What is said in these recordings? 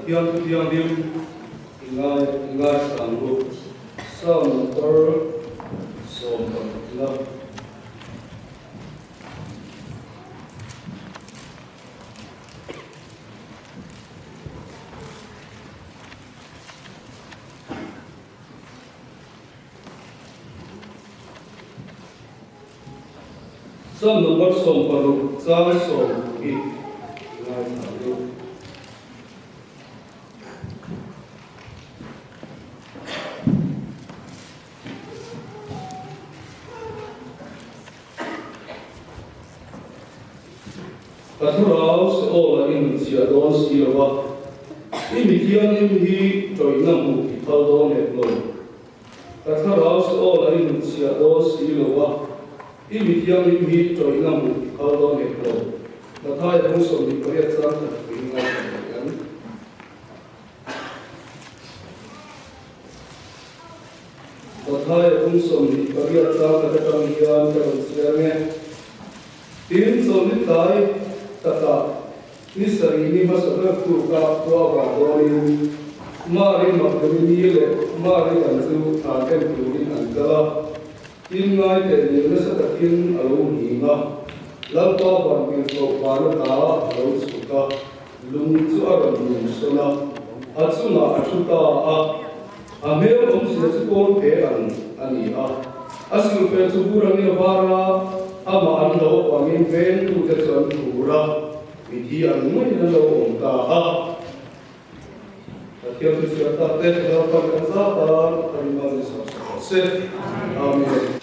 Pathian Thu Thianghlim i ngai i ngaithla ang u. Psalm number 16 na. Psalm number 16 chang 10 hi i ngaithla ang u. Ka thlarau Seol-a i nunchhiah dawn si lo va, i mi thianghlim hi tawihna hmuh i phal dawn leh lo. Ka thlarau Seol-a i nunchhiah dawn si lo va, i mi thianghlim hi tawihna hmuh i phal dawn leh lo. Mathaia bung 28 chang khat pui ngaithla leh ang. Mathaia bung 28 chang khat atang hian ka rawn chiang e. Tin, chawlhni tlai takah ni sarih ni hmasa ber tuk a khua vang dawnin Mari Magdalini leh Mari dang chu thlan en turin an kal a. Tin, ngai teh nil nasa takin a lo nghing a, Lalpa vantirhkoh van ata a lo chhuk a. Lung chu a rawn lung sawn a, a chungah a thu ta a. A hmel awmzia chu kawl phe ang a ni a. A silhfel chu bur angin a var a, amah an lo avangin vengtute chu an khur a, mithi an ngawin an lo awm ta a. Pathian chu chhiar tak te, Lalpan kan zat a, a rinawm ni sawk sawk rawh se. Amen.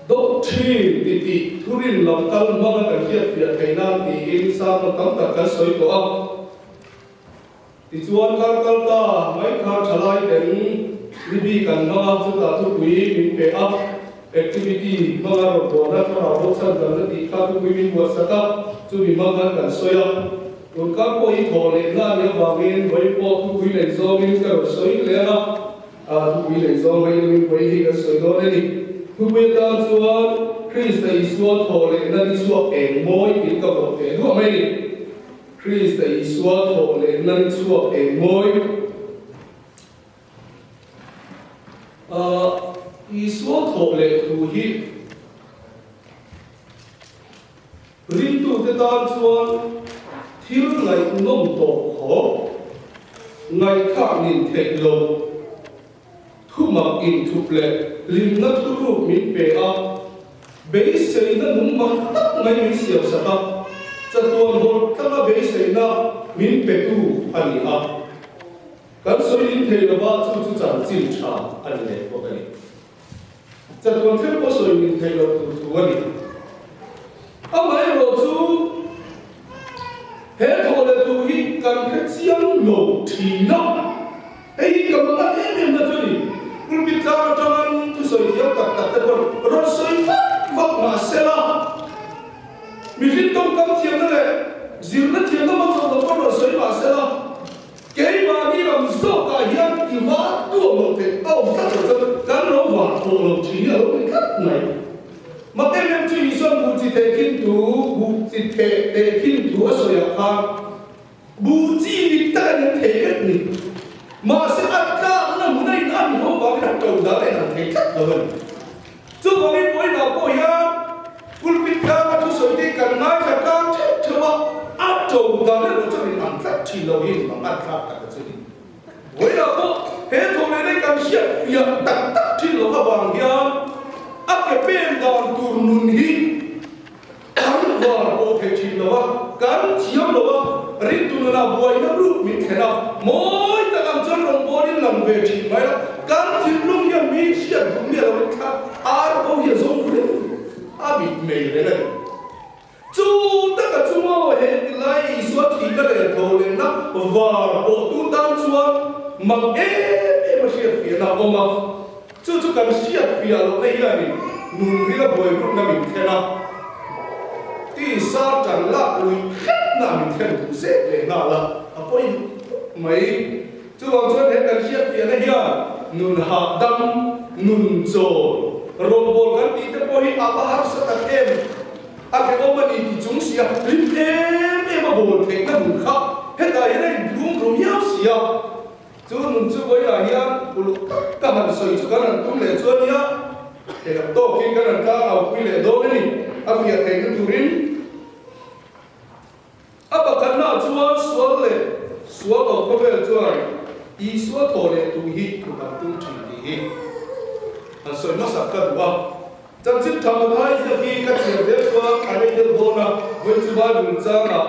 Doctrine ti tih thurin lam kal hmanga kan hriatfiah theih nan tiin sermon tam tak kan sawi tawh a. Tichuan kar kal ta mai kha thalai ten ni bik an hmang a, chutah thupui min pe a, activity hmanga rawn buahna thlarau bo chhan kan la tih kha thupui min buatsak a, chumi hmang khan kan sawi a. Tun kar pawh hi thawh lehna a nih avangin vawi pawh thupui nei zawngin ka rawn sawi leh ang a. A thupui leh zawng mai lovin vawi hi kan sawi dawn a ni. Thupui atan chuan Krista Isua thawh lehna ni chhuak eng mawi tiin ka vawh teh duah mai a ni. Krista Isua thawh lehna ni chhuak eng mawi. A Isua thawh leh thu hi Ringtute tan chuan thil ngaihnawm tawh khawp, ngaihthlak nin theih loh, thumak inthup leh hlimna thuruk min pe a, beiseina nung mak tak mai min siamsak a, chatuan hawl tlanga beiseina min petu a ni a. Kan sawi nin thei lova chu chu chanchin tha a ni leh bawk a ni. Chatuan thil pawh sawi min theih loh tur thu a ni. Amaherawhchu, he thawh leh tur hi kan hre chiang lo thin a. Hei hi ka mangan em em na chu a ni. Pulpit tlang atangin thusawi thiam tak tak te pawh rawn sawi vak vak mah se la, mihring tawngkam thiamna leh zirna thiamna hmachhawn lo pawh rawn sawi mah se la, Keimahni lam zawkah hian i va tuam loh theih a awm tlat lo chuan kan lo vah tawh lo thin hi a lo ni tlat mai. Mak em em chu Isuan buh chi theh khin thu, buh chi theh teh khin thu a sawi ah khan buh chi dik tak a nen thei vek ni. Mahse a tlakna hmun a in an ho vangin a to dan a in ang thei tlat lo a ni. Chuvangin vawiinah pawh hian pulpit tlanga thusawi te kan ngaithla tlang theuh theuh a, a to dan erawh chuan in ang tlat thin lo hi eng ang thlak tak a chu ni. Vawiinah pawh he thawhlehna hi kan hriat fiah tak tak thin loh avang hian a ke pen dan tur nun hi Kan var pawh thei thin lo a, kan thiam lo a, rintu nunah buaina ruk min thlen a, mawi tak ang chuan rawngbawlin lang ve thin mai la, kan thinlung hian mi hriat duh miah loin thla ar bo hi a zawng reng a mit mei reng a ni. Chu taka chu maw he tilai Isua thihna leh tho lehna var pawh tu tan chuan mak em em a hriat fiahna a awm a. Chu chu kan hriat fiah lohna hianin nun rila buai rukna min thlen a, tisa tan lak lui hretna min thlen duh zet leh nghal a, a pawi duh khawp mai. Chuvang chuan he kan hriat fiahna hian nun hahdam, nun chawl, rawngbâwl kan tih te pawh hi a va harsa tak em? A hrehawm a ni ti chung si a, hlim em em a bawl theihna nun kha hetah hian a inphum ru miau si a. ti a. Chu nun chu vawiinah hian uluk tak ka han sawi chu kan han tum leh chu a nia, hei ang tawkin kan han tlang au pui leh dawn a ni, a fiah theihna turin. A pakhatnaah chuan sual leh sual lo khawvel chuan Isua thaw leh tu hi thu kan tum thin tih hi han sawi hmasak ka duh a. Chanchin tha Mathai ziak hi ka chhiar zel chuan a rei deuh dawn a, vawi chu Bible changah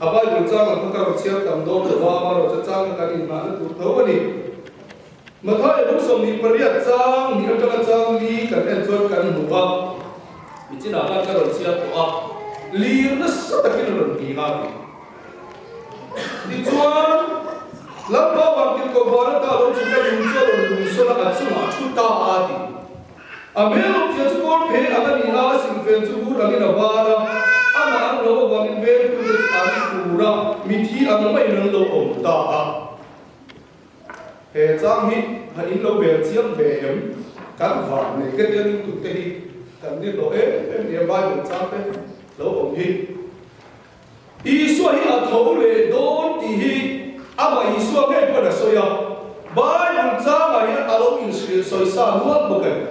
a Bible changah kha ka rawn chhiar tam dawn lo va, amaherawhchu changa kan inhnahna tur tho a ni. Mathai bung 28 chang ni atanga chang li kan en chuan kan hmu a, michinah khan ka rawn chhiar tawh a, lir nasa takin a rawn ti nga ti. Tichuan, Lalpa Vantirhkoh Vana ta lo chu ka lung chu a rawn lung sawn a, a chungah a thu ta a ti. A hmel awmzia chu kawl phei ang a ni a, a silfen chu vur angin a var a, amah an lo avangin vengtute chu an tur a, mithi ang maiin an lo awm ta a. He chang hi a in lo bel chiang ve em? Kan vang nei ka tia ringtute hi kan ni hlawh em em nia Bible chang te lo awm hi. Isua hi a tho leh dawn tih hi amah Isua ngei pawn a sawi a, Bible changah hian a lo inhrilh sawi sa nual bawk a ni.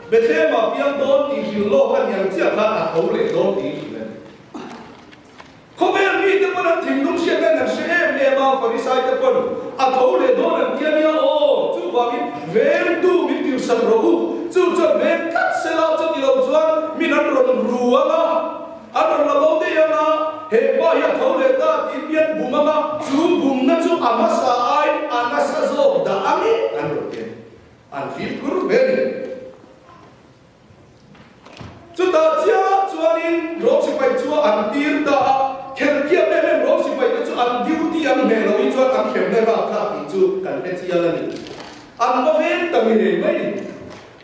Bethlehem-ah piang dawn tih hrilh lawk a ni ang chiah khan a tho leh dawn tih hrilh a ni. Khawvel mite pawn an thinlung hriatna in an hre em em a, Farisai te pawn a tho leh dawn an ti a nia aw, chuvangin vengtu min tirhsak rawh u, chu chuan veng tlat sela chuti lo chuan min an rawn ru ang a, A rawn la bo daih ang a, he pa hi a tho leh ta tiin mi an bum ang a, chu bumna chu a hmasa aiin a nasa zawk dah ang e an rawn ti a ni. An fimkhur ve a ni. Chutah chiah chuanin Rom sipai chu an tir ta a, kherkiam em em Rom sipaite chu an duty an hneh loh hi chuan an hremna rap thlak tih chu kan hre chiang a ni. An va veng ta ngei mai ni.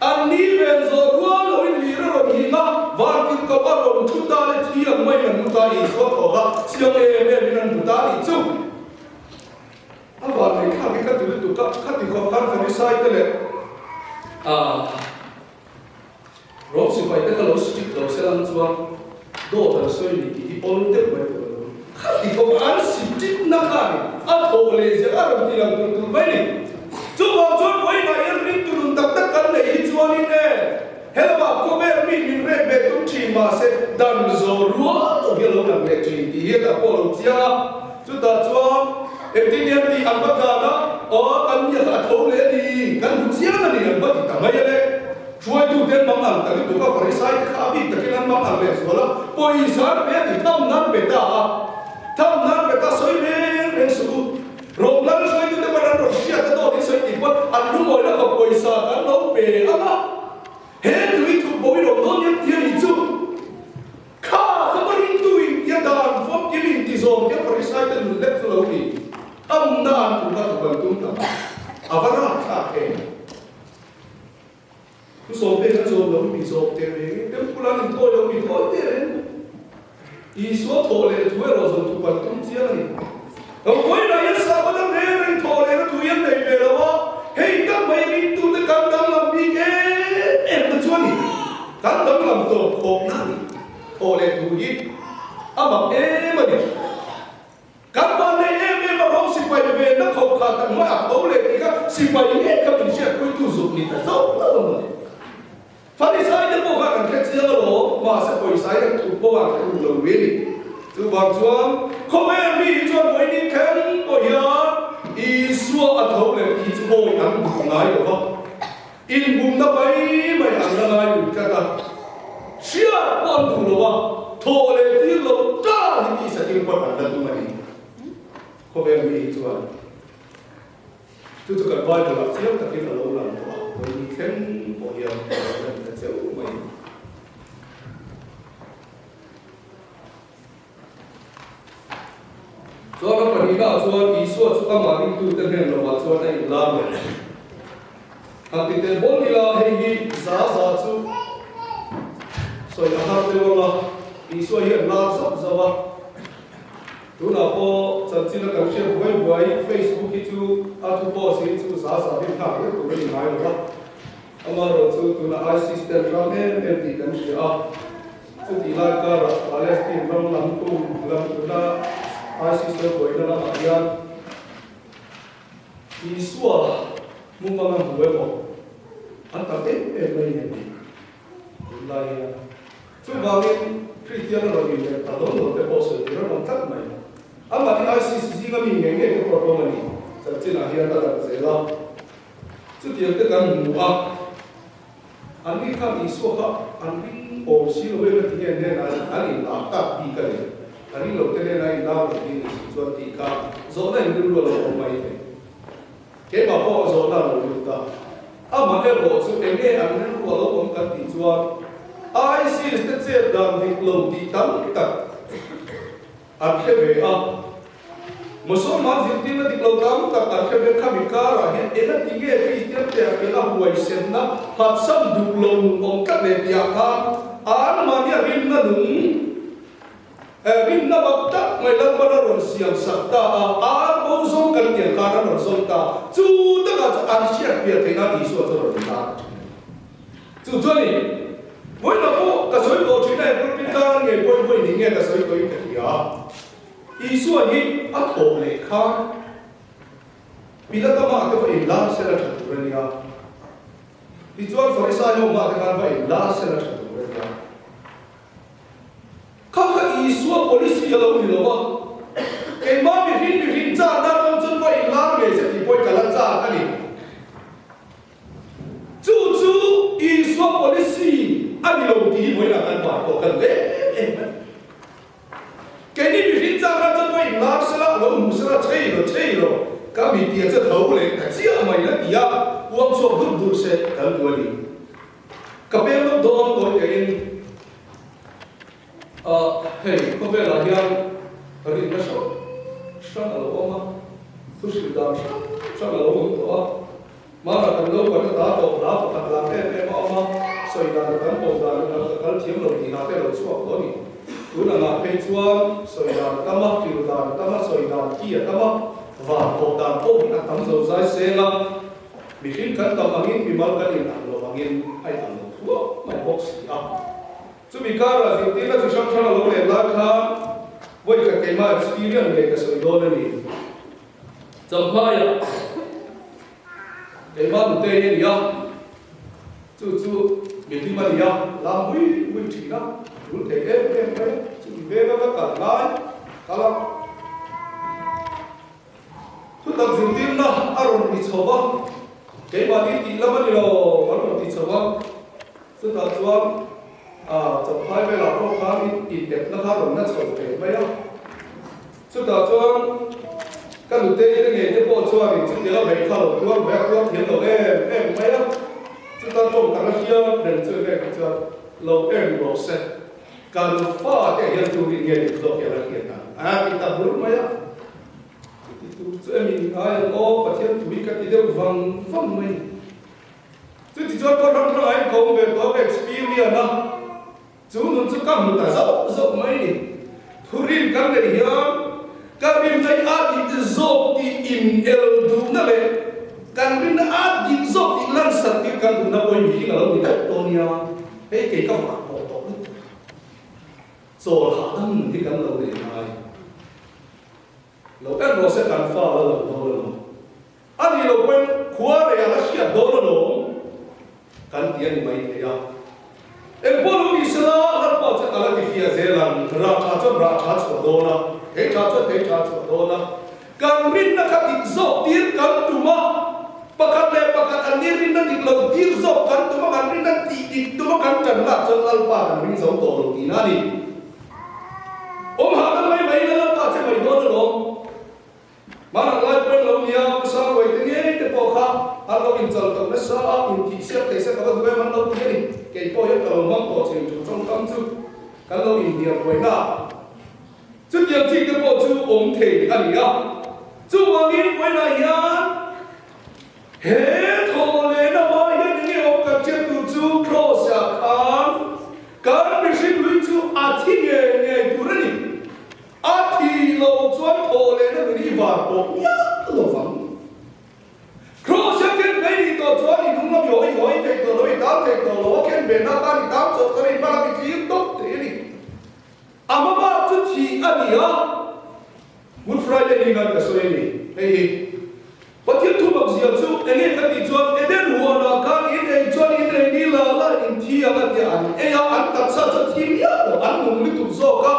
An ni vel zawh rual loin lir a rawn him a, vantirhkoh a rawn thu ta le thi ang maiin an mu ta Isua thawk a, chiang em em in an mu ta nih chu. A van nei thlak hi ka ti lutuk a, khati khawp khan Farisai te leh Rom sipai te kha lo strict lo se lang chuan dawt an sawi ni tih hi awl deuh mai tur a lo ni. Khati khawp an strict na kha ni, a thawh leh ziah a rawn ti lang tur tur mai ni. Chuvang chuan vawiinah hian ringtu nun tak tak kan neih hi chuanin e, helamah khawvel mi min rek ve tum thin mahse dan zawh rual lo hi a lo lang leh thin tih hi a pawh lo chiang a. Chutah chuan engtin hian tih an va tlan a, aw kan mi a tho leh a ni, kan hmu chiang a ni an va ti ta mai a le. Hruaitute an mang ang ta lutuk a, Farisai te kha a bik takin an mang ang leh zual a, pawisa an pe a ti, tham nan pe ta a, tham nan pe ta sawi reng reng suh u. Rawmlal hruaitute pawn an rawn hriat a dawt in sawi tih pawn an lungawi laka pawisa kan lo pe ang a, he tui thup bo i rawn dawn hian ti a nih chu. Kha ka va ringtu in tia dan famkim in ti zawm tia Farisai te nun lek chu lo ni. Amna an tum a thup an tum ta a va rapthlak em. Thu sawm te kan zawm lo mi zawm teh reng in temple an inthawi lo mi thawi teh reng Isua thawh leh thu erawh zawm thu kan tum chiang a ni. Lo vawiinah hian sakhaw dang reng reng thawh lehna thu hi an nei ve lo a, hei tak mai ringtute kan danglam bik em em na chu a ni. Kan danglam tawp khawpna a ni. Thawh leh thu hi a mak em a ni. Kan van nei em em a rawng sipai ve na khawp kha kan hmai a tho leh tih kha sipai ngei kha min hriatpuitu zuk ni ta zawk lo a mawle. Farisai te pawh kha kan hre chiang alawm, mahse pawisa hi an thup pawh a hre duh lo lui a ni. Chuvang chuan khawvel mi hi chuan vawiin in thleng pawh hian Isua a tho leh tih chu awi an duh ngai lo va, inbumna mai mai an la ngai lui tlat a, hriat pawh an duh lo va, thawh leh tir lo ta hi tih sathil pawh an la tum a ni. Khawvel mi hi chuan. Chu chu kan Bible ah chiang takin a lo lang tawh a, vawiin thleng pawh hian a lo lan ta cheu mai. Chuan a pahnihna ah chuan Isua chu amah ringtute hnen lovah chuan a inlar leh. Han ti tel bawl ila hei hi za za chu sawi a har deuh ang a, Isua hi an lar zauh zauh a. Tunah pawh chanchin a kan hriat buai buai, Facebook hi chu a thu post hi chu za za hi nghak reng tur a ni ngai lo va. Amaherawhchu tunah ISIS ten ram em em tih kan hria a, chutih lai karah Palestine ram lam kum lam tuna ISIS lo buaina lamah hian. Isua mumanga hmu emaw an tam em em mai nen ni tunlai hian. Chuvangin Kristian a rawn inleh ta dawn lo te pawh sawi tur an awm tlat mai. Amah hi ISIS zinga mi ngei ngei te pawh a awm a ni. Chanchinah hian a lang zel a. Chutiang te kan hmu a. An ni khan Isua kha an ring awm si lo em a ti nge hnenah an inlar tak bik a ni. A ring lo te hnenah a inlar lo tih a ni si chuan tih kha zawhna in rilru a lo awm mai thei. Keimah pawh a zawhna a lo lut a. Amah erawh chu eng nge an rilru a lo awm kan tih chuan ISIS te chet dan dik lo tih tam tak an hre ve a. Mosolman zirtirna dik lo tam tak an hre ve. Khami karah hian eng a ti nge Kristian te a kela huaisenna phatsan duh lo nun awm tlat leh tihah khan anmahnia rinna nung Rinna mak tak mai Lalpan a rawn siam sak ta a, an bo zawng kan tiang khan an rawn zawng ta. Chu takah chuan an hriat piah theih nan Isua chu a rawn inlar ta thin a ni. Chu chuan i vawiin ah pawh ka sawi tawh thin a, he pulpit tan ngei pawhin vawiin hi nge ka sawi tawhin ka hria. Isua hi a thawh leh khan Pilata mah te va inlar sela tha tur a nia. Tichuan Farisai ho mah te khan va inlar sela tha tur a nia. Kha kha Isua policy a lo ni lo va, keimah mihring mihring châkna atang chuan va inlâr ngei se tih pawhin ka la châk a ni. Chu chu Isua policy a ni lo tih hi vawiinah kan vah pawh kan lem em mai. Keini mihring châkna chuan va inlâr sela, a lo hmu sela, chei lo chei lo, ka mi tia che tho leh ta chiah mai la tia uang chhuak dur dur se kan duh a ni. Ka peng lawk dawn tawi teh in ah hei khawvel ah hian rinna hrang hrang a lo awm a, thu hrilh dan hrang hrang a lo awm tawh a, hmanah kan naupang a ta tawh hla pakhat lang em em a awm a, sawi dan a tam pawh dan a tam ka kal thiam lo tih hla te a lo chhuak tawh a ni. Tun angah phei chuan sawi dan a tam a, hrilh dan a tam a, sawi dan ki a tam a, van pawh dan pawh hi a tam zo zai seng a. Mihring kan tam angin mimal kan in ang lo angin a in ang lo thuak mai bawk si a. Chumi karah zirtirna chi hrang hrang a lo let lai khan vawi khat keimah experience ngei ka sawi dawn a ni. Champhaiah keimah nutei a ni a, chu chu mihlim a ni a, lam hui hui thin a, tul thei em em mai a, chumi venga ka kal lai kal a. Thutak zirtirna a rawn ti chho va, keimahni tih lam a ni lo an rawn ti chho va, chutah chuan Champhai velah pawh khan inepna kha a rawn na chho thei mai a, chutah chuan ka nutei te ngei te pawh chuanin chutiang a beih kha lo tuar ve a, tuar thiam lo em em mai a, chuta tawng tak a hriat reng chu enge tih chuan lo en rawh se. Kan fate hian turin nge dik zawk hi a la hriat ang a ti ta bur mai a. Chuti tur chu emi ni ngai ang aw, Pathian thu hi ka ti deuh vang vang mai ni. Chuti chuan ka ram hrangah in ka awm ve tawh a, ka experience a, chu nun chu ka hmu ta zauh zauh mai ni. Thurin kan neih hian ka rinna hi a dik zawk tih in el duhna leh kan rinna a dik zawk tih lansat tir kan duhna pawhin mihring a lo ni daih dawn nia. Hei kei ka vah pawh tawh lutuk. Chawl hahdam nun hi kan lo nei ngai. Lo en rawh se kan fa la lo dawn alawm. A nih loh pawhin khua rei a la hriat dawn alawm kan ti a ni mai thei a. Engpawh lo ni sela Lalpa chuan a la ti fiah zel ang. Rah tha chuan rah tha chhuah dawn a, thei tha chuan thei tha chhuah dawn a. Kan rinna kha dik zawk tir kan tum a, pakhat leh pakhat an ni rinna dik lo tir zawk kan tum a, kan rinna tih dik tum a kan ṭan lak chuan Lalpa kan ring zo tawh lo tihna a ni. Awm hahdam mai mai ila Lalpa che mai dawn alawm. Hmanah lai pawhin lo nia, Pu Sangruai te ngei te pawh kha an lo inchal tawh nasa a, intih siak thei se ka va duh em an lo ti a ni. Kei pawh hian ka lo hmang tawh thin chu tawngkam chu kan lo inhnial buaina. Chutiang chi te pawh chu awm thei a ni a, chuvangin vawiinah hian he thawhlehna hma hian eng nge awm kan hriat tur chu Cross-ah khan kan mihring hlui chu a thi ngei ngei tur a ni. A thi lo chuan thawhlehna nun i var pawh miah lo vang. Cross-a khen phei nih tawh chuan i hnung lam i hawi hawi thei tawh lo, i tal thei tawh lo, a khen ve na tan i tam chawp chuan i hma lam i thlir tawp thei a ni. A hma bak chu thih a ni a, Good Friday ni ngan ka sawi a ni. Hei hi Pathian thu mak. awmzia chu enge ka tih chuan Eden huanah khan in ei chuan in ei ni la la in thi ang a tia an ei a, an taksa chu a thi miah lo, an nung lutuk zawk a,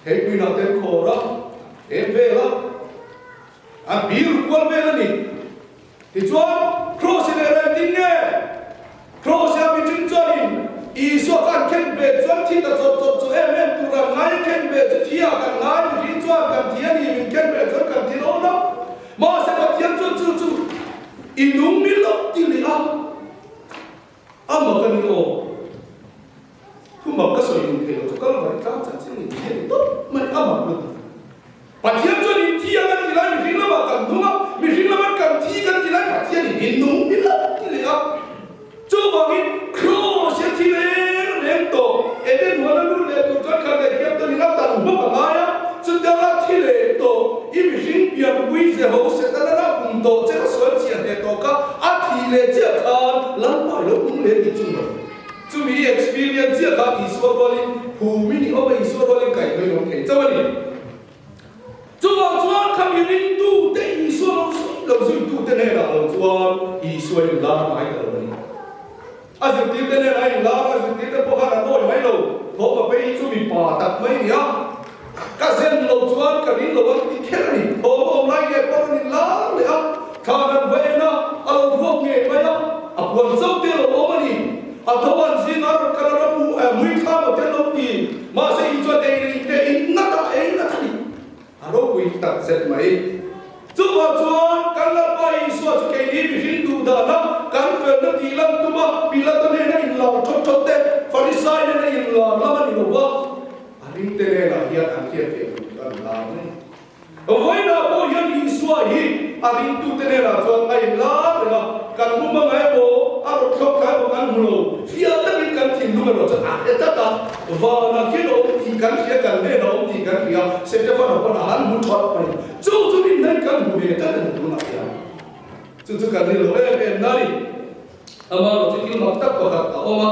theipui-nah te an khawr a, em vel a, an bir kual vel a ni. Tichuan, Kraws i leh reng ding nge? Kraws ia mihring chuanin Isua kha an khen ve chuan thi ta chawp chawp chu em em tur an ngai a khen ve chu thi ah kan ngai mihring chuan kan thi a ni min khen ve chuan kan thi dawn a mahse Pathian chuan chu chu i nung mi lo ti leh a a mak a ni aw thu mak ka sawi duh thei lo chu Kalvari tlang chanchin ni ti a ni tawp mai a mak lutuk. Pathian chuan in thi a kan ti lai mihring lamah kan nung a, mihring laman kan thi kan ti lai Pathian in in nung hi lo ti leh a. Chuvangin Kraws hi a thi reng reng tawh. Eden huan a lut leh tur chuan khan leh hiam chuan in a tan hmawk a ngai a, chutia la thi leh tawh i mihring pianpui Jeho Setana la pum tawh che kha sual chiah hneh tawh kha a thih leh chiah khan Lalpa i lo nung leh tih chu maw? Chumi i experience chiah kha Isua rualin phum i nih awm a, Isua rualin kaihthawh in awm thei chauh a ni. Chuvang chuan kha mi ringtute Isua lo zui lo zuitute hnenah lo chuan Isua in lar ngai ta lo a ni. A zirtirte hnenah a inlar a, zirtirte pawh khan an awi mai lo. Thawm a phei hi chu mipa tak mai a ni a, ka zen lo chuan ka ring lo ang ti kher a ni. Thawm a awm lai nge pawh an inlar leh a, thlan an va en a, a lo ruak ngei mai a, a puan chauh te a lo awm a ni. A tho an zingah a rawn kal a, ram mui thla maw te an lo ti. Mahse i chuan ei rih teh in nat a, ei nat a ni. A ropui tak zet mai. Chuvang chuan kan Lalpa Isua chu keini mihring duh dana kan felna tih lam tuma Pilato nena inlar thawt thawt te, Farisai nena inlar lam a ni lo va, a ringte nenah hian an hriat theih tur chu a ni lar mai. Vawiinah pawh hian Isua hi a ringtute nenah chuan a inlar reng a, kan hmu hmang emaw, a rawn thlawk thla emaw kan hmu lo. Fiah takin kan thinlung erawh chuan a hre tlat a, vanah khian a awm tih kan hria, kan hnenah a awm tih kan hria, Setefana pawn a han hmu that mai. Chu chu min hnaih kan hmu ve tlat a ni tunah hian. Chu chu kan ni lo em em na ni. Amaherawh chu thil mak tak pakhat a awm a.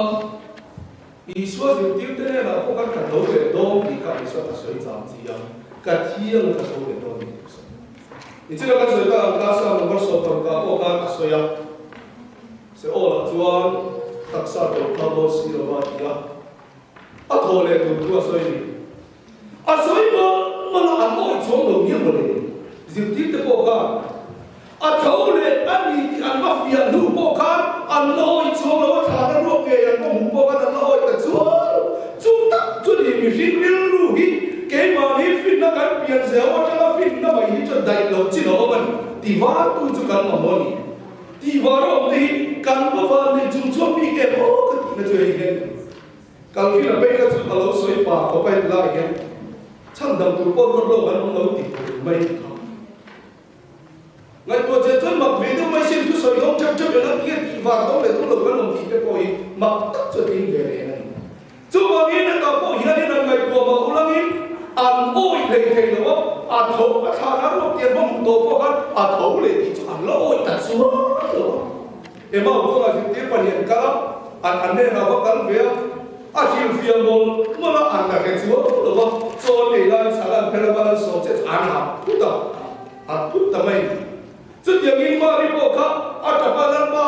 Isua zirtirte hnenah pawh khan ka tho leh dawn tih kha Isua ka sawi chang chi a, ka thi anga ka tho leh dawn tih ka sawi. Nichina kan sawi tak ang kha Psalm number 60 ah pawh khan a sawi a, Seol-ah chuan taksa tawp kha dawn si lo va a ti a, a thaw leh tur thu a sawi a ni. A sawi mawlh mawlh a, an awih chuang lo nia mawle. Zirtirte pawh khan a tho leh a ni tih an va fiah hnu pawh khan an la awih chuang lo, a thlan a ruak ngei an va hmuh pawh khan an la awih ta chuang lo. Chu tak chu ni mihring rilru hi keimahni finna kan pian zel atanga finna mai hi chuan daih loh chin a awm a ni. Tivartu chu kan mamawh a ni. Tivar a awm te hi kan va van nei chung chuan bik em aw ka tihna chu hei hian Kalvin a phei kha chu a lo sawi pa khawp a heti lai hian chhan dam tur pawh ruat lawk an awm lo ti tur mai a kha. Ngaihtuah che chuan mak ve deuh mai sin thu sawi dawng theuh theuh eng a ti nge tih var dawng leh dawng lo kan awm tih te pawh hi mak tak chu a tling ve reng a ni. Chuvangin hetah pawh hianin an ngaihtuah mah ulangin an awih hlei thei lo a, a tho a thlan a ruak tiang hmang hmuh tawh pawh khan a tho leh tih chu an la awih ta chuang lo a. Emau kawngah zirtir pahnih an kal a, an an hnenah va kal ve a, a hrilhfiah mawlh mawlh a, an la hre chuang lo va, chaw nei lai chhal an phel a, mal an sawm che chu an hap phut a, hap phut ta mai. Chutiangin Mari pawh kha a tap a, Lalpa,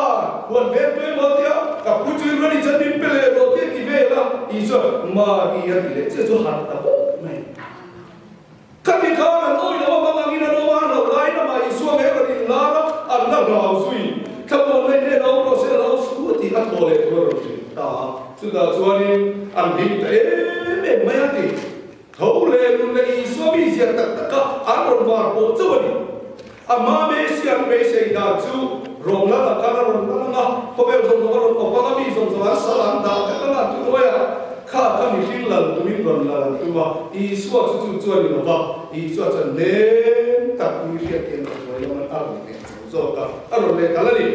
huan veng pe maw tia, ka pu chu i ruani chuan min pe leh rawh tia ti vel a, Isua, Mari a ti leh chiah chu harh ta bawk mai. Khati khan an awih lo a, hmang angin an awm a, an hlauh laiin amah Isua ngei rawn inlar a, an la hlau zui. Thlamuan mai hnenah awm rawh se, a lo su a tih a thaw leh tur a rawn hrilh ta a. Chutah chuanin an hlim ta em em mai a ti. Tho leh nun leh Isua mi ziah tak tak kha an rawn var pawh chauh a ni. A hma Messi an beisei dan chu Rom lamah khan a rawn kal ang a, khawvel zawng zawng a rawn awp ang a, mi zawng zawng an sal an dah vek ang a, an thuhnuai a, kha kha mihring lal tumin rawn lal an tum a, Isua chu chu chu a ni lo va, Isua chuan nem tak mi hriat hian a hnuai laman a rawn leh chho zawk a, a rawn leh tal a ni.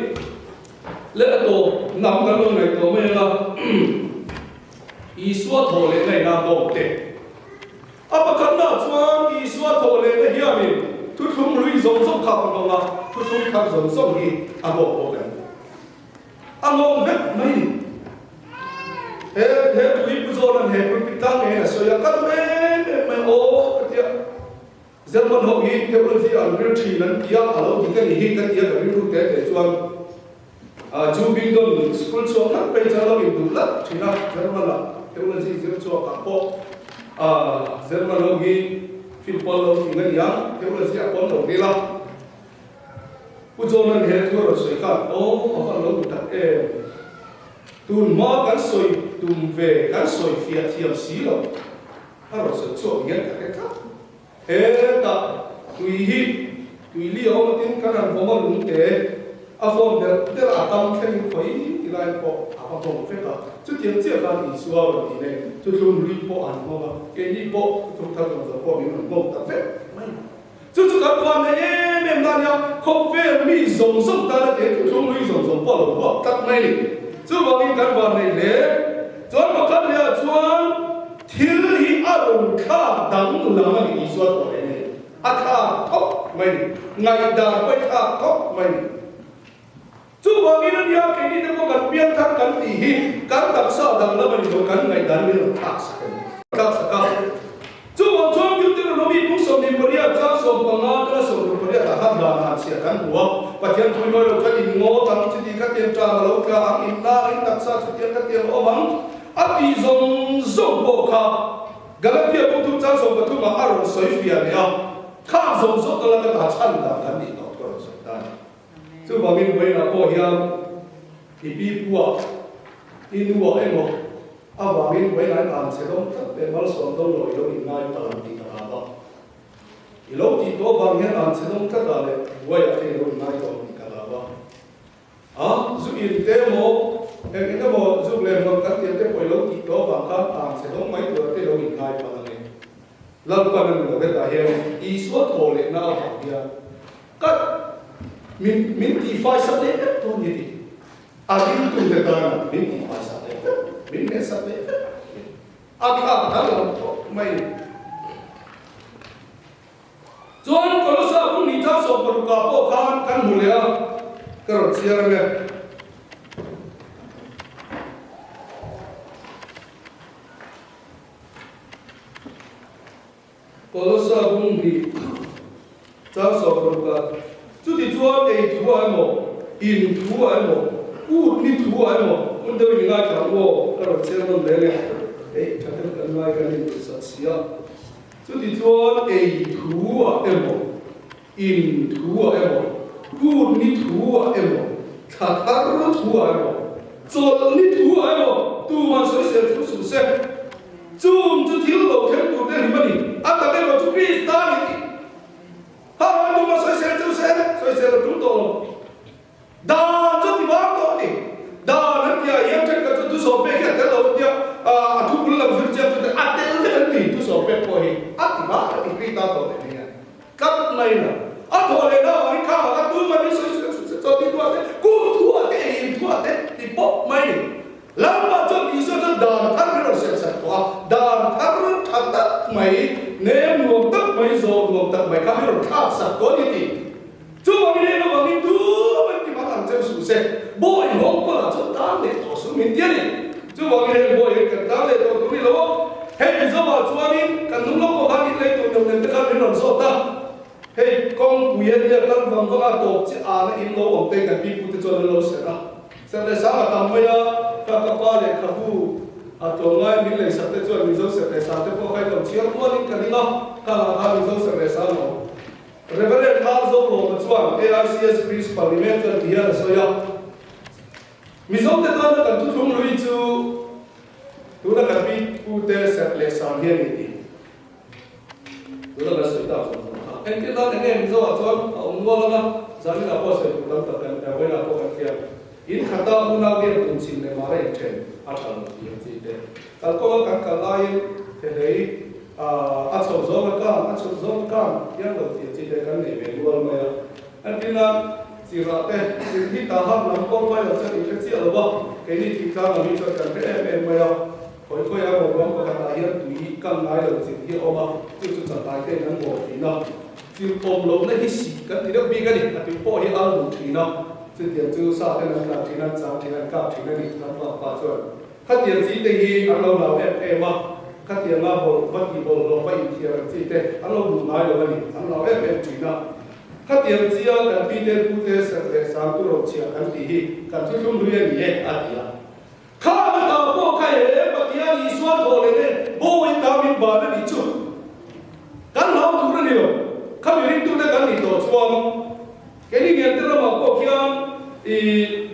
Leh a tawp nam kan lo ngaihtuah mai ang a, Isua thawh lehna ina bawk te. A pakhatnaah chuan Isua thawh lehna hianin thuthlung hlui zawng zawng kha ka nghawng a, thuthlung thar zawng zawng hi a nghawk bawk em? A nghawng vek mai ni. He he tui pu zawnan he pulpit tlang ngeiin a sawi a, ka duh em em mai aw ka ti a. German ho hi theology an ril thin an tia, a lo dik a ni hi ka tia ka rilru te te chuan Ju Bingdon school chhuak ngat phei chuan lo induh lat thin a, German ah theology zir chhuak ah pawh German ho hi film pawn lo fing a nia, theology ah pawn lo ril a. Pu John-a'n he thu a rawn sawi khan, Aw, a van lo duh tak em? Tun hma kan sawi tum ve, kan sawi fiah thiam si lo. A rawn sawi chhuak hian ka hre tlat. Hetah tui hi tui li a awm atin kan han vawm a lungte a fawn der der a, a tam thlengin khawi ti lai pawh a va nghawng vek a. Chutiang chiah khan Isua rawn tih leh thuthlung hlui pawh an nghawng a, keini pawh thuthlung thar rawn zawh pawh min rawn nghawng ta vek mai. Chu chu kan khuan nei em em na nia, khawvel mi zawng zawng tana te thuthlung hlui zawng zawng pawh a lo huap tlat mai a ni. Chuvangin kan van nei hle. Chuan pakhat leh ah chuan thil hi a rawn thlak danglam a ni Isua tawh leh nei. A thlak thawk mai a ni. Ngaihdan pawh i thlak thawk mai a ni. Chuvangin a nia keini te pawh kan piangthar kan tih hi kan taksa danglam a ni lo, kan ngaihdan min rawn thlak sak a ni. Thlak sak a. Chuvang chuan Deuteronomy bung 28 chang 15 atanga 68 ah khan dan han chhiah kan hmu a, Pathian thui mawi lo chuan in ngaw tang chuti ka tiang ṭam a lo tla ang, in lar in taksa chutiang ka tiang awm ang a tih zawng zawng pawh kha Galatia bung thum chang 13 ah a rawn sawi fiah leh a, khang zawng zawng ka la ka ta chhan dan kan nih tawh thu a rawn sawi ta a ni. Chuvangin vawiinah pawh hian i pi puah, i nuah emaw avangin vawiinah i tan che dawng tlat leh malsawm dawng lo i lo inngai palh tih ka hlau a. I lo tih tawh avang hian an che dawng tlat ah leh buaiah te i lo inngai tawh tih ka hlau a. A, zu in te emaw, eng eng emaw zuk leh hmuam kan tiang te pawh i lo tih tawh avang khan tan che dawng mai tura te i lo inngai palh ang e. Lalpan a ni lo hetah hian Isua thaw lehna avang hian Ka min min tihfai sak leh vek dawn ni tih a ringtute tana min tihfai sak leh vek, min hmeh sak leh vek ni. A thlak dang lo khawp mai ni. Chuan Kolosa bung ni chang 16 ah pawh khan kan hmu leh a, ka rawn chhiar ang e. Kolosa bung hnih chang 16 a, Chuti chuan ei thu ah emaw, in thu ah emaw, kut ni thu ah emaw, hmun deuhin i ngaithla ang u aw, ka rawn chhiar nawn reng e, hei tha deuh kan ngai kan inpawisa si a. Chuti chuan ei thu ah emaw, in thu ah emaw, kut ni thu ah emaw, thla thar thu ah emaw, chawlh ni thu ah emaw, tuman sawisel chu suh se. Chung chu thil lo thleng tur te hlim a ni. A tak erawh chu Krista a ni tih ha han tum a sawisel chu se, sawisel a tum tawh lo. Dan chu ti vang tawh a ni. Dan an tih ah hian thenkhat chu thusawm pek hi a tel lo an tia, a thu bul lam zir chiang chu te a tel vek an ti. Thusawm pek pawh hi a ti vang a ti Krista tawh leh mai a. Tlat mai lo. A thawh leh na avangin kha ah kha tum a ni sawi sawi sawi sawi ti tuah te, kum thuah te, ei in thuah te ti pawp mai ni. Lalpa chuan Isua chuan dan thar min rawn siam sak tawh a, dan thar tha tak mai, nem nuam tak mai, zawh nuam tak mai kha min rawn thlak sak tawh a ni ti. Chuvangin eng avangin tum an ti hmang ang cheu suh se, bawi nghawng pawlah chuan tan leh tawh suh min ti a ni. Chuvangin heng bawi hi kan tan leh tawh tur ni lo a, hei Mizovah chuanin kan hnung lawk pawh khan in lei tur neuh neuh te khan min rawn zawt a, hei kawngpui a nia kal vang vang a tawp chi ana in lo awm te kan pipu te chuan an lo serh a, serh leh sang a tam mai a, ka ka pa lehkhabu a tlawmngai min lei sak te chuan Mizo serh leh sang te pawh kha in lo chhiar mualin ka ring a, khangah khan Mizo serh leh sang a awm. Reverend R. Zolawma chuan AICS Principal Email chuan ti hian a sawi a, Mizote tana kan thuthlung hlui chu tuna kan pi pute serh leh sang hi a ni tih tuna kan sawi tak zawng zawng kha. Engtin nan eng nge Mizo ah chuan a awm nual ang a, zanin ah pawh sawi tur tam tak kan vawiin ah pawh kan hria. In khata unau hian tum chim leh mara inthen a tha lo tih ang chi te. Kalkawnga kan kal laiin thehlei a chho zawng a kang, a chhuk zawng a kang hian lo tih ang chi te kan nei ve nual mai a. Entirna, Chirah te, chir hi ta hak lam pawh mai lo chuan in hre chiah lo va, keini thingtlang lam hi chuan kan hre em em mai a. Khawi khawi a maw ruang pakhatah hian tui kang ngai lo chir hi a awm a, chu chu chakai te in an bawh thin a. Chir awm lohna hi sih kan ti deuh bik a ni, a tui pawh hi al duh thin a, chutiang chu sa ten an tlan thin a, an chang thin a, an kap thin a ni, kan pa pa chuan. Khatiang chi te hi an lo lau em em a. Khatianga bawlh va tih bawlhhlawh va inthiar ang chi te an lo duh ngai lo a ni, an lo em em thin a. Khatiang chia kan pi te pu te serh leh sang tu rochhiah kan tih hi kan thuthlung hlui a ni e, a ti a. Kha na ta pawh kha he Pathian Isua thawh leh nen bawiin ta min ban a nih chu kan hlau tur a ni lo. Kha mi ringtute kan nih tawh chuan Keini Ngiante ramah pawh khian i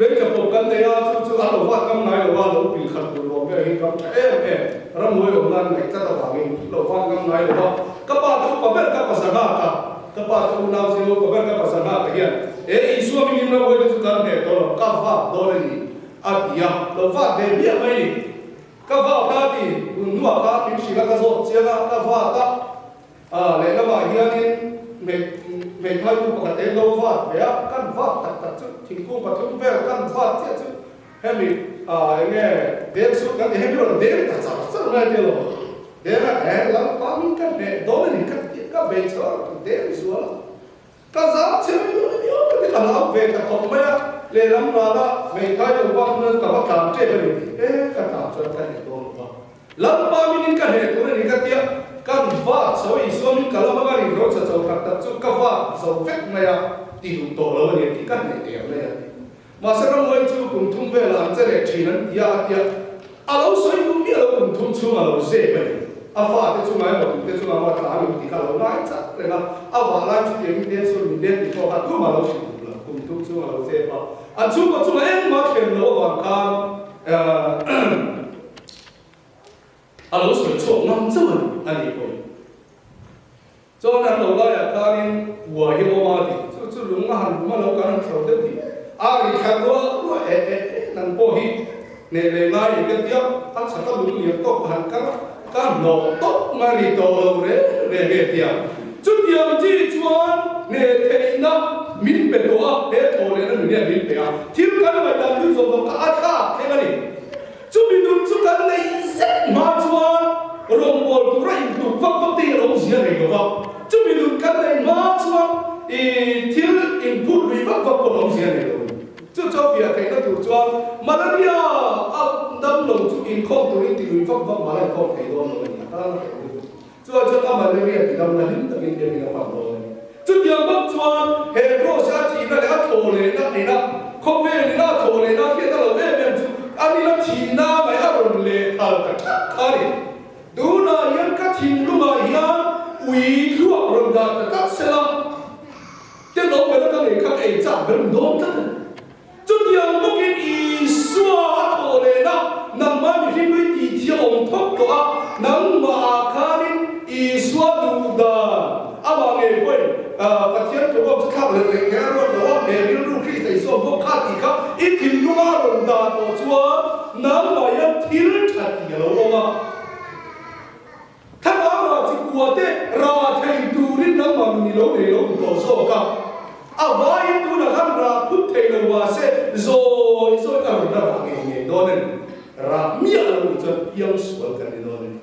Beitla pawp kan nei a, chu chu a lo vat ngam ngai lo a, lo pil khat tur ruam vel hi kam tha em em, ramhuai awm nan ngaih tlat avangin lo vat ngam ngai lo a. Ka pa te upa ber ka pa Zanghaka, ka pa te unau zinga upa ber ka pa Zanghaka hian he Isua mingin ramhuai te chu kan hneh tawh lo, ka vat dawn a ni a ti a, lo vat ve miah mai ni. Ka vat a ti, tun hnuah khan min hrilh a, ka zawt chiang a, ka vat a. A lehlamah hianin hmeithaitu pakhat eng lo vat ve a, kan vat tak tak chu thingkung pathum vel kan vat chiah chu hemi eng nge deng suh kan ti hemi rawn deng ta char char mai tia lo deng a he lalpa min ka hneh dawn a ni ka ti ka bei chho a rawn deng zual a ka zam chhe mai dawn a ni aw ka ti ka hlau ve ta khawp mai a lehlam rala hmeithai lo vat nan ka va tlan tep a ni e ka tlan chuan ka hneh dawn lo va. Lalpa minin ka hneh tur a ni ka tia, kan vat zo Isua min ka lam anga rin rocha cho tak tak chu ka vat zo vek mai a, ti duh tawh lo a ni a ti, ka hneh der mai a ti. Mahse ramhuai chu kum thum velah an che leh thin an ti a, a tia, a lo sawi duh miah lo kum thum chhung a lo zep a ni. A fate chungah emaw tute chungah emaw a tla ang tih kha a lo ngai chak reng a, a vah lai chu tiangin den chhun min den tih pawh kha tumah a lo hrilh duh lo, kum thum chhung a lo zep a, an chhungkaw chungah engmah thlen loh avang khan A lo sawi chhuak ngam chauh a ni, a ni pawhin. Chuan an lo laiah khanin kua hi a awm a ti. Chu chu lung a han lum a lo kan han thlo deuh tih a ri thla ruah ruah eh eh eh nang pawh hi hneh leh ngai i ka tia a chhaka lung lian tawk ka han kal a, ka hnawh tawp ngai ri tawh lo reng reng e tia. Chutiang chi chuan hneh theihna min pe tawh a, he thaw lehna nun hian min pe a, thil kan ngaihdan thil zawng zawng kha a thlak thleng a ni. Chumi nun chu kan neih zet hma chuan rawngbâwl tura intuk vak vak te hi a lo zia nei lo va, chumi nun kan neih hma chuan i thil inphut lui vak vak pawh a lo zia nei lo. Chu chu a fiah theihna tur chuan malaria a dam lo chu inkhawm turin ti lui vak vak mah la inkhawm thei dawn lo a ni a, tan a hreh lutuk. Chuan chuan a malaria ti dam la hlim takin biakin a pan dawn a ni. Chutiang bawk chuan he cross a thihna leh a thaw lehna ina khawvel ina a thaw lehna a hriat a lo em em chu a nila thihna mai a rawn leh thal ta tlat kha a ni. Tunah hian ka thinlungah hian ui thluak rawn dah ta tlat sela tenawm bera ka ngei kha ka ei chak ber dawn tlat a ni. Chutiang bawkin Isua a thawh lehna nangmah mihring hlui tih thi a awm thawk tawh a, nangmahah khanin Isua duh dan amah ngei pawhin Pathian tlawm chu thlak leh leh kher a ruat lo a, he rilru Krista Isua bawk kha tih kha i thinlunga a rawn dah tawh chuan nangmah hian thil tha tih a lo awm a. Thlarau rah chi kua te rah thei turin nangmah nun i lo nei lo duh tawh zawk a, a vaiin tunah khan rah phut thei lo mahse zawi zawi a rawn la rah ngei ngei dawn a ni. Rah miah lo nih chuan piang sual kan ni dawn a ni.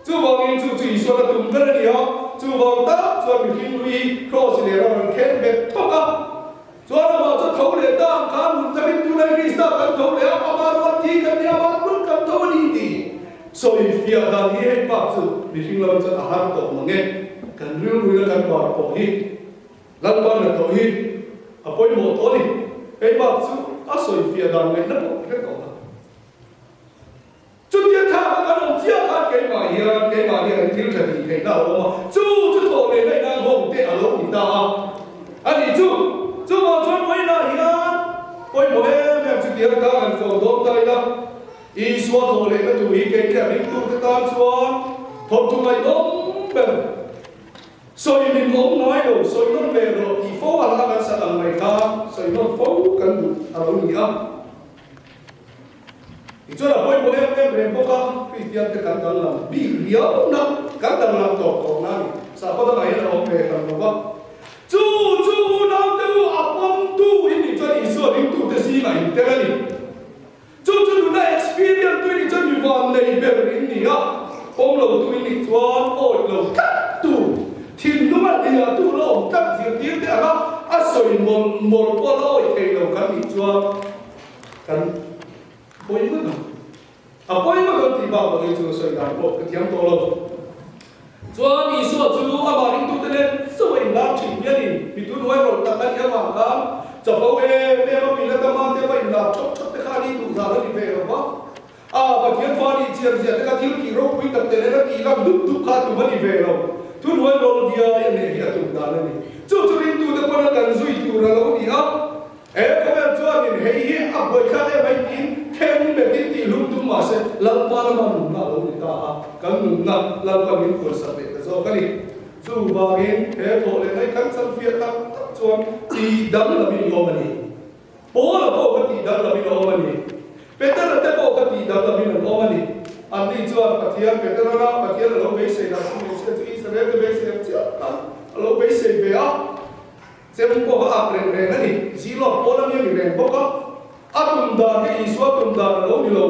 Chuvangin chu chu Isuan a tum ber a ni a, chuvang tak chuan mihring lui hi Kraws leh ram rawn khen bet thawk a, Chuan amah chu tho leh ta ang khan hun thamin tunai Krista kan tho leh a, amah rual thi kan ni, amah rual kan tho a ni tih sawi fiah dan hi hei bak chu mihring lam chuan a har tawh mang e. Kan rilruina kan bar pawh hi Lalpa hnathawh hi a pawimawh tawh a ni. Hei bak chu a sawi fiah dan ngaihna pawh hre tawh lo. Chutia thla kha kan awm chiah khan keimah hian keimah hian an thil tha tih theihna a lo awm a, chu chu thawh leh na inang hawng te a lo ni ta a. A nih chu, chuvang chuan vawiinah hian pawimawh em em chutiang ta kan kawm dawn ta ila, Isua thawh lehna tur hi kei kher ringtute tan chuan thawnthu ngaihnawm ber sawi min awm ngai lo, sawi nawn leh rawh tih fo a hla kan sak ang mai kha sawi nawn fo kan duh a lo ni a. Tichuan a pawimawh em em reng bawk a, Kristian te kan danglam bik riau na, kan danglam tawp tawp na a ni. Sakhaw dangah hian a awm ve hran lo va. Chu chu unaute u a pawmtu in nih chuan Isua ringtute zingah in tel a ni. Chu chu nuna experience tu in nih chuan mi van nei ber in ni a, pawm lo tu in nih chuan awih lo tlat tu, thinlung a hliah tu la awm tlat zirtir te anga a sawi mawlh mawlh pawh la awih thei lo kan nih chuan, Kan pawi ngawt ang. A pawimawh dawn tih bak bak hi chu sawi dan pawh ka thiam tawh lo. Chuan Isua chu amah ringtute nen chauh a inlar thin hian in mi tunhnuai rawlh tak a nih avang khan chapo em em a Pilata hmate va inlar thawt thawt te kha a ni duh zan a ni ve lo va. A Pathian fa nih chian zia te kha thil tih ropui tak te nen a tih lang dup dup kha a tum a ni ve lo. Tunhnuai rawlh biai a neh hi a tum dan a ni. Chu chu ringtute pawn a kan zui tur a lo ni a. He khawvel chuanin hei hi a buaithlak em ai tiin khen betin tih hlum tum mah se Lalpa lama nunna a lo ni ta a, kan nunna Lalpa min kualsak leh ta zawk a ni. Chuvangin he thawh leh mai kan chalfiah tak tak chuan tih danglamin i awm a ni. Paula pawh kha tih danglamin a awm a ni. Petera te pawh kha tih danglamin an awm a ni. Anni chuan Pathian Petera rah Pathian a lo beisei dah chu hmeichhia chu Israel te beisei ang chiah khan a lo beisei ve a. Chem pawh a ak reng reng a ni. Zilawk pawl a mi a ni reng bawk a. A tum dan hi Isua tum dan a lo ni lo.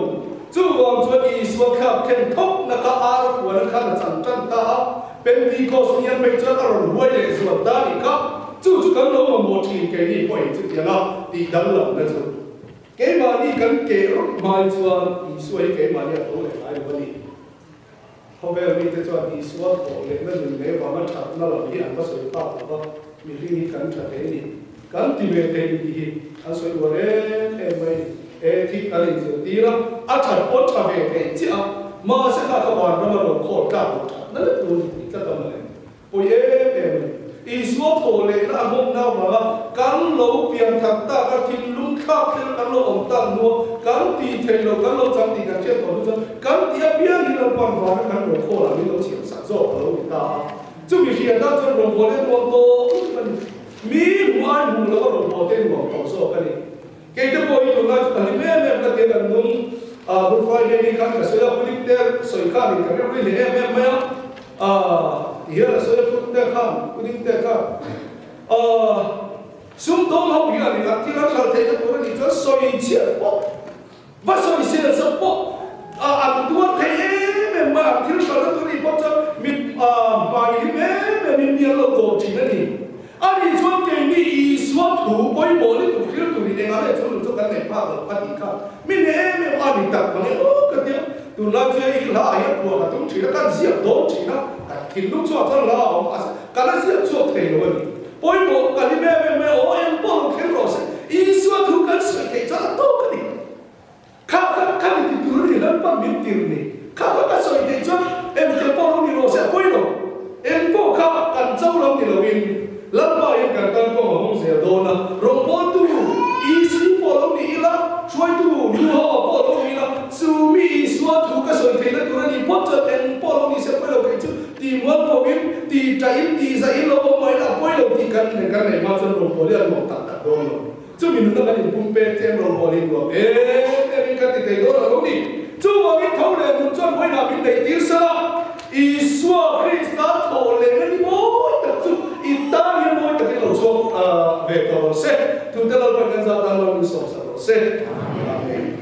Chuvang chuan Isua thlak khen thawk na kha ar a puan a khan a chang tan ta a. Pentikos ni an phei chuan a rawn huai leh zual ta a nih kha. Chu chu kan lo mamawh thin keini pawhin chutianga tih danglamna chu. Keimahni kan keh rawt hmai chuan Isua hi keimahni a tho leh ngai lo a ni. Khawvel mite chuan Isua thawh lehna nun leh vanga thatna lam hi an va sawi phak lo va, mihring hi kan tha thei a ni, kan ti ve thei tih hi an sawi uar em em mai a ni. He thik kan inzirtir a, a that pawh tha ve thei chiah a, mahse kha kha vanrama rawn khawl tlak loh thatna lek tur a ni tih tlat a mawle. Pawi em em a ni. Isua thawh lehna a hmawmna avanga kan lo pian that tak a, thinlung thlak thil kan lo awm tak hnua kan tih theih loh kan lo chang tih kan hriat tawh hnu chuan kan tih apiang hi Lalpan vana kan rawn khawl ah min lo chhiam sak zawk a lo ni ta a. Chumi hriatna chuan rawngbawlte nuam tawh lutuk a ni. Mi hmuh ai hmuh loh a rawngbawlte nuam tawh zawk a ni. Keite pawh hi tunlai chu ka hlim em em ka tia kan nung a, Good Friday ni khan ka sawi a, pudding te sawi khan in ka rilru leh em em mai a, ah ti hian a sawi a pudding te khan pudding te khan ah sum dawng ho hian in an thil an hral theihna tur a nih chuan sawi chhiat pawh va sawi sel sak pawh ah an tuar thei em em mai a, an thil hralhna tur a nih pawh chuan mit ah hmai hlim em em in mi an lo dawr thin a ni. A nih chuan keini Isua thu pawimawh lutuk thil tur in engah leh chu nun chu kan nei phak loh a tih kha mi ne em em a ni tak mang e aw ka tia tunlai chu hei hi hla ah hian phuah ka tum thin a kan ziak dawn thin a kan thinlung chhuak chuan hla a awm a ka la ziak chhuak thei lo a ni pawimawh ka hlim em em mai aw eng pawh lo thleng rawh se Isua thu kan sawi theih chuan a tawk a ni. Kha kha kha mi ti tur a ni Lalpan min tir ni. Kha kha ka sawi theih chuan engte pawh lo ni rawh se a pawi lo. Eng pawh kha kan cho lam ni loin Lalpa hian kan tan kawng a hawng zel dawn a. Rawngbawltu EC pawh lo ni ila, hruaitu nu ho a pawh lo ni ila, chu mi Isua thu ka sawi theihna tur a ni phawt chuan eng pawh lo ni se a pawi lo kei chu ti mual pawhin, ti ṭahin, ti zahin lo awm mai ila a pawi lo tih kan kan nei hma chuan rawngbawlhi a nuam tak tak dawn lo. Chumi nuna kan inpum pek che em lo haw leh nuam em em in kan ti thei dawn a lo ni. Chuvangin tho leh nun chuan vawiinah min neih tir sela, Isua Krista thaw lehna ni mawi tak chu i tan hian mawi takin lo chhuak ve tawh rawh se. Tute Lalpan kan zah tan lo min sawmsak rawh se. Amen.